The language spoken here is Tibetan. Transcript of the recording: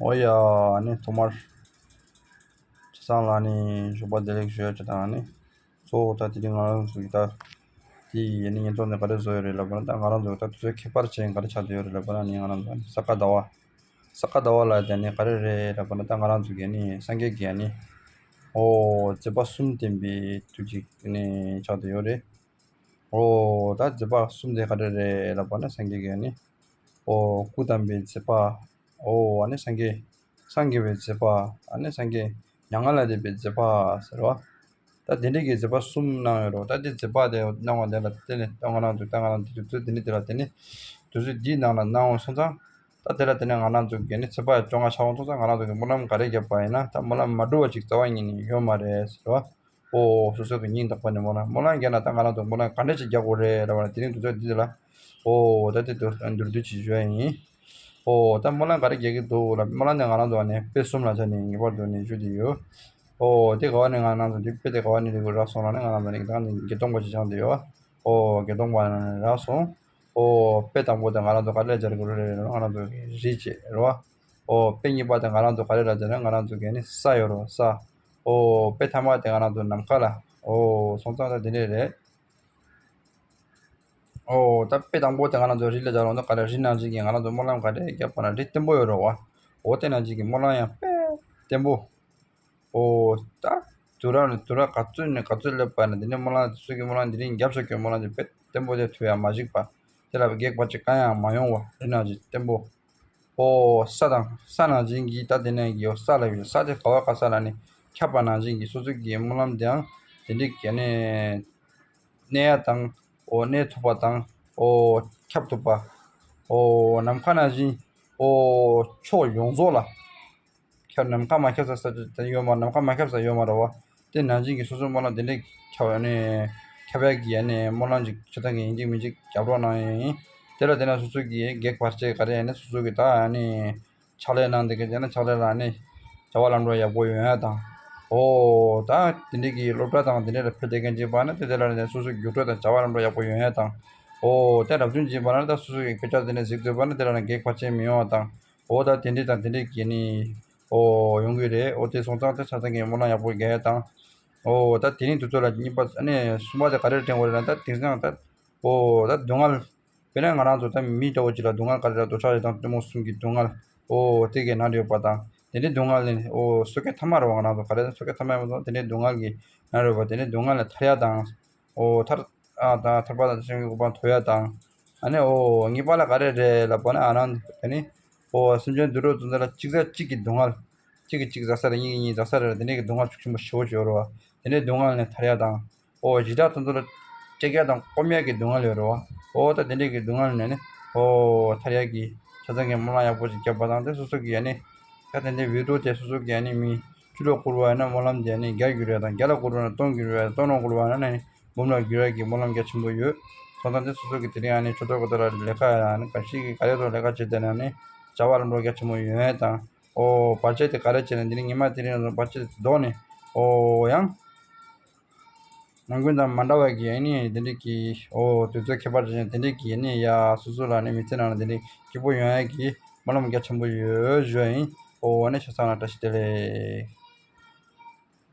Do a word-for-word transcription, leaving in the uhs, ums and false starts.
ཨོ་ཡ། ཨ་ནི་ཐོག་མར་ཆ་ཚང་ལ་ནི་ཞོགས་པ་བདེ་ལེགས་ཞུ་ཡ་བྱེད་དང་། ཨ་ནི་གཙོ་བོ་ད་དེ་རིང་ང་རང་ཚོ་གི་ད་དེ་ཡི་ནི་ཉིན་ཐོག་ནས་ག་རེ་བཟོ་ཡོད་རེད་ལབ་པ་ན། ད་ང་རང་ཚོ་གི་ད་དུས་ཚོད་ཁྱད་པར་ཅན་ག་རེ་ཆགས་བསྡད་ཡོད་རེད་ལབ་པ་ན། ནི་ང་རང་ཚོ་ནི་ས་ག་ཟླ་བ་ས་ག་ཟླ་བ་ལ་དེ་ནི་ག་རེ་རེད་ལབ་པ་ན། ད་ང་རང་ཚོ་གི་ནི་སངས་རྒྱས་ཀྱི་ནི་ཨོ་མཛད་པ་གསུམ་བསྟན་པའི་དུས་ཅིག་ནི་ཆགས་བསྡད་ཡོད་རེད། ཨོ་ད་མཛད་པ་གསུམ་དེ་ག་རེ་རེད་ལབ་པ་ན། སངས་རྒྱས་ཀྱི་ནི་ཨོ་སྐུ་བལྟམས་པའི་མཛད་པ། ཨོ་ཨ་ནི་སངས་རྒྱས་སངས་རྒྱས་པའི་མཛད་པ། ཨ་ནི་སངས་རྒྱས་མྱ་ངན་ལས་འདས་པའི་མཛད་པ་ཟེར་བ། ད་དེ་འདྲའི་གི་མཛད་པ་གསུམ་གནང་ཡོད་རེད། ད་དེ་མཛད་པ་དེ་གནང་བ་དེ་ལ་བརྟེན་ནས་ད་ང་རང་ཚོ་ད་ང་རང་ཚོ་དུས་ཚོད་དེ་འདྲ་དེ་ནི་དུས་ཚོད་འདིའི་ནང་ལ་གནང་བ་སོང་ཙང་། ད་དེ་ལ་བརྟེན་ནས་ང་རང་ཚོ་གི་ནི་ཚེས་པ་བཅོ་ལྔ་ཆགས་པ་སོང་ཙང་། ང་རང་ཚོ་གི་སྨོན་ལམ་ག་རེ་བརྒྱབ་པ་ཡིན་ན་ད་སྨོན་ལམ་མ་འགྲུབ་པ་ཅིག་རྩ་བ་ཉིད་ནས་ཡོད་མ་རེད་ཟེར་བ། ཨོ་སོ་སོ་གི་སྙིང་ཐག་པ་ནས་སྨོན་ལམ་སྨོན་ལམ་རྒྱག་ན་ད་ང་རང་ཚོ་སྨོན་ལམ་ག་འདྲ་ཞིག་རྒྱག་དགོས་རེད་ལབ་པ་ན། དེ་རིང་དུས་ཚོད་འདི་ལ་ཨོ་ད་དེ་མདོར་བསྡུས་ཅིག་ཞུ་ཡ་ཡིན། ཨོ་ད་སྨོན་ལམ་ག་རེ་རྒྱག་གི་འདུག་ལབ། སྨོན་ལམ་དེ་ང་རང་ཚོ་ནས་དཔེ་གསུམ་ལ་ཆ་ནས་ངེས་པར་དུ་ནས་ཞུ་བསྡད་ཡོད། ཨོ་དེ་ག་བ་ནས་ང་རང་ཚོ་འདི་དཔེ་དེ་ག་བ་ནས་རིག་དགོས་རག་སོང་ལབ་ན། ང་རང་ཚོ་ནས་ད་ནི་བརྒྱད་སྟོང་པ་ཞིག་ཆགས་བསྡད་ཡོད། ཨོ་བརྒྱད་སྟོང་པ་ནས་རག་སོང་། ཨོ་དཔེ་དང་པོ་དེ་ང་རང་ཚོ་ག་རེ་ལ་སྦྱར་དགོས་རེད་ལབ་ན། ང་རང་ཚོ་གི་རི་བྱས་རེད་བ། ཨོ་དཔེ་གཉིས་པ་དེ་ང་རང་ཚོ་ག་རེ་ལ་སྦྱར་ན། ང་རང་ཚོ་གི་ནི་ས་ཡོད་རེད་བ། ས། ཨོ་དཔེ་ཐ་མ་དེ་ང་རང་ཚོ་ནམ་མཁའ་ལ། ཨོ་སོང་ཙང་ད་དེ་འདྲས་རེད། ཨོ་ད་དཔེ་དང་པོ་དེ་ང་རང་ཚོ་རི་ལ་སྦྱར་ཡོང་དུས་ག་རེ། རི་ནང་བཞིན་གྱི་ང་རང་ཚོ་སྨོན་ལམ་ག་རེ་བརྒྱབ་པ་ན་རི་བརྟན་པོ་ཡོད་རེད་བ། ཨོ་དེ་ནང་བཞིན་གྱི་སྨོན་ལམ་ཡང་དཔེ་བརྟན་པོ། ཨོ་ད་དུས་རབས་ནས་དུས་རབས་ག་ཚོད་ནས་ག་ཚོད་སླེབས་པ་ན་དེ་ནས་སྨོན་ལམ་དེ་ཚོ་གི་སྨོན་ལམ་དེ་རིང་བརྒྱབ་ཤོག་གི་སྨོན་ལམ་དེ་དཔེ་བརྟན་པོ་དེ་ཐུབ་ཡ་མ་གཞིག་པ། དེ་ལ་བགེགས་བར་ཆད་གང་ཡང་མ་ཡོང་བ། རི་ནང་བཞིན་བརྟན་པོ། ཨོ་ས་དང་ས་ནང་བཞིན་གྱི་ད་དེ་ནས་ཀྱི་ཨོ་ས་ལ་ཡོད། ས་དེ་ག་བ་ག་ས་ལ་ནི་ཁྱབ་པ་ནང་བཞིན་གྱི་སོ་སོ་གི་སྨོན་ལམ་དེའང་དེ་འདྲའི་གི་ནི་གནས་ཡ་དང་། ཨོ་གནས་ཐུབ་པ་དང་། ཨོ་ཁྱབ་ཐུབ་པ། ཨོ་ནམ་མཁའ་ནང་བཞིན། ཨོ་ཕྱོགས་ཡོངས་རྫོགས་ལ་ཁྱབ། ནམ་མཁའ་མ་ཁྱབ་ས་ས་ཅིག་ཡོད་མ། ནམ་མཁའ་མ་ཁྱབ་ས་ཡོད་མ་རེད་བ། དེ་ནང་བཞིན་གྱི་སོ་སོའི་སྨོན་ལམ་དེ་འདྲའི་ཁྱབ་ནས་ཁྱབ་ཡ་གི་ཡ་ནས་སྨོན་ལམ་ཅིག་ཆ་ཚང་གི་ཡིན་གཅིག་མིན་གཅིག་རྒྱབ་རོགས་གནང་ཡ་ཡིན། དེ་ལ་དེ་ནས་སོ་སོ་གི་བགེགས་བར་ཆད་ག་རེ་ཡ་ནས་སོ་སོ་གི་ད་ཡ་ནས་ཕྱག་ལས་གནང་། དེ་ག་བྱས་ན་ཕྱག་ལས་ལ་ནི་བྱ་བ་ལམ་འགྲོ་ཡག་པོ་ཡོང་ཡ་དང་། ཨོ་ད་དེ་འདྲའི་གི་སློབ་གྲྭ་དང་དེ་འདྲའི་ལ་ཕེབས་བསྡད་མཁན་ཅིག་ཡིན་པ་ན་དེ་དེ་ལ་ནི་སོ་སོའི་རྒྱུགས་སྤྲོད་དང་བྱ་བ་ལམ་འགྲོ་ཡག་པོ་ཡོང་ཡ་དང་། ཨོ་དེ་རབ་བྱུང་ཅིག་ཡིན་པ་ན་ད་སོ་སོ་གི་དཔེ་ཆ་དེ་ནས་གཟིགས་ཐུབ་པ་ན་དེ་ལ་ནི་བགེགས་བར་ཆད་མི་ཡོང་བ་དང་། ཨོ་ད་དེ་འདྲའི་དང་དེ་འདྲའི་གི་ནི་ཨོ་ཡོང་གི་རེད། ཨོ་དེ་སོང་ཙང་དེ་ཆ་ཚང་གི་སྨོན་ལམ་ཡག་པོ་རྒྱག་ཡ་དང་། ཨོ་ད་དེ་རིང་དུས་ཚོད་ལ་གཉིས་པ་ཨ་ནི་གསུམ་པ་དེ་ག་རེ་དྲན་དགོས་རེད་ལབ་ན། ད་དེང་སང་ད་ཨོ་ད་སྡུག་བསྔལ། དཔེར་ན་ང་རང་ཚོ་ད་མི་འདྲ་བོ་ཅིག་ལ་སྡུག་བསྔལ་ག་རེ་ལ་འདོད་ཆགས་ཞེ་སྡང་གཏི་མུག་གསུམ་གྱི་སྡུག་བསྔལ། ཨོ་དེ་གའི་ནང་ཡོད་པ་དང་། དེ་འདྲའི་སྡུག་བསྔལ་ནི་ཨོ་སོ་སྐྱེ་ཐ་མ་རེད་བ། ང་རང་ཚོ་ག་རེ་སོ་སྐྱེ་ཐ་མ་ཡིན་པ་དང་། དེ་འདྲའི་སྡུག་བསྔལ་གྱི་ནང་ཡོད་པ། དེ་འདྲའི་སྡུག་བསྔལ་ལས་ཐར་ཡ་དང་། ཨོ་ཐར་ཨ་ད་ཐར་པ་དང་ཐར་ཞིང་གི་གོ་འཕང་ཐོབ་ཡ་དང་། ཨ་ནི་ཨོ་གཉིས་པ་ལ་ག་རེ་རེད་ལབ་པ་ན། ཨ་ནི་དེ་ནི་ཨོ་སེམས་ཅན་དུད་འགྲོ་དེ་ཚོ་ལ་གཅིག་ཟ་གཅིག་གི་སྡུག་བསྔལ། གཅིག་གིས་གཅིག་ཟ་ས་རེད། གཉིས་ཀྱིས་གཉིས་ཟ་ས་རེད། དེ་འདྲའི་གི་སྡུག་བསྔལ་ཤུགས་ཆེན་པོ་ཞེ་པོ་ཅིག་ཡོད་རེད་བ། དེ་འདྲའི་སྡུག་བསྔལ་ནས་ཐར་ཡ་དང་། ཨོ་ཡི་དྭགས་དེ་ཚོ་ལ་སྐྲག་ཡ་དང་སྐོམ་ཡ་གི་སྡུག་བསྔལ་ཡོད་རེད་བ། ཨོ་ད་དེ་འདྲའི་གི་སྡུག་བསྔལ་ནས་ནི་ཨོ་ཐར་ཡ་གི་ཆ་ཚང་གི་སྨོན་ལམ་ཡག་པོ་ཅིག་བརྒྱབ་པ་དང་། དེ་སོ་སོ་གི་ཡ་ནི་ད་དེ་འདྲའི་འོས་བསྡུ་དེ་སོ་སོ་གི་ཡ་ནི་མི་བཅུ་ལ་བསྐུར་བ་ཡིན་ན་སྨོན་ལམ་དེ་ཡ་ནི་བརྒྱ་འགྱུར་ཡ་དང་། བརྒྱ་ལ་བསྐུར་བ་ཡིན་ན་སྟོང་འགྱུར་ཡ་དང་། སྟོང་ལ་བསྐུར་བ་ཡིན་ན་ནི་འབུམ་ལ་འགྱུར་ཡ་གི་སྨོན་ལམ་རྒྱ་ཆེན་པོ་ཡོད། སོང་ཙང་དེ་སོ་སོ་གི་དེ་རིང་ཡ་ནི་ཆོས་ཐོག་གི་དེ་ལ་ལས་ཀ་ཡ་ནི་ག་ཤེད་ཀྱི་ག་རེ་ཐོག་ལས་ཀ་བྱེད་དེ་ན་ནི་བྱ་བ་ལམ་འགྲོ་རྒྱ་ཆེན་པོ་ཡོང་ཡ་དང་། ཨོ་བར་ཆད་དེ་ག་རེ་བྱས་ན་དེ་རིང་ཉི་མ་དེ་རིང་ལ་བར་ཆད་དེ་ལྡོག་ནས། ཨོ་ཡང་ནམ་རྒྱུན་དང་མ་འདྲ་བ་གི་ཡ་ནི་དེ་འདྲའི་གི་ཨོ་དུས་ཚོད་ཁྱད་པར་ཅན་དེ་འདྲའི་གི་ཡ་ནི་ཡ་སོ་སོ་ལ་ནི་མི་ཚེ་ནང་ལ་དེ་འདྲའི་སྐྱིད་པོ་ཡོང་ཡ་གི་སྨོན་ལམ་རྒྱ་ཆེན་པོ་ཡོད་ཞུ་ཡ་ཡིན། ཨོ་ཨ་ནི་ཆ་ཚང་ལ་བཀྲ་ཤིས་བདེ་ལེགས།